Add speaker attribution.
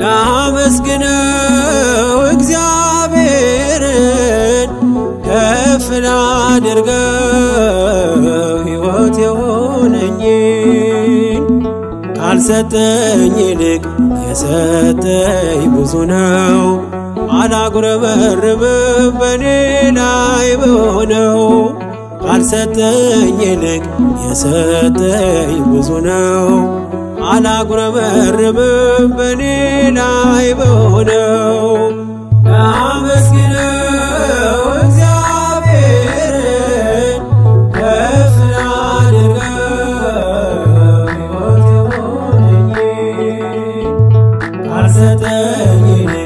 Speaker 1: ላመስግነው እግዚአብሔርን፣ ከፍ ላድርገው ሕይወት የሆነኝን። ካልሰጠኝ ይልቅ የሰጠኝ ብዙ ነው። አላጉረመርምም በኔ ላይ በሆነው። ካልሰጠኝ ይልቅ የሰጠኝ ብዙ ነው። አላጉረመርምም በኔ ላይ በሆነው። ላመስግነው እግዚአብሔርን፣ ከፍ ላድርገው ሕይወት የሆነኝን። ካልሰጠኝ ይልቅ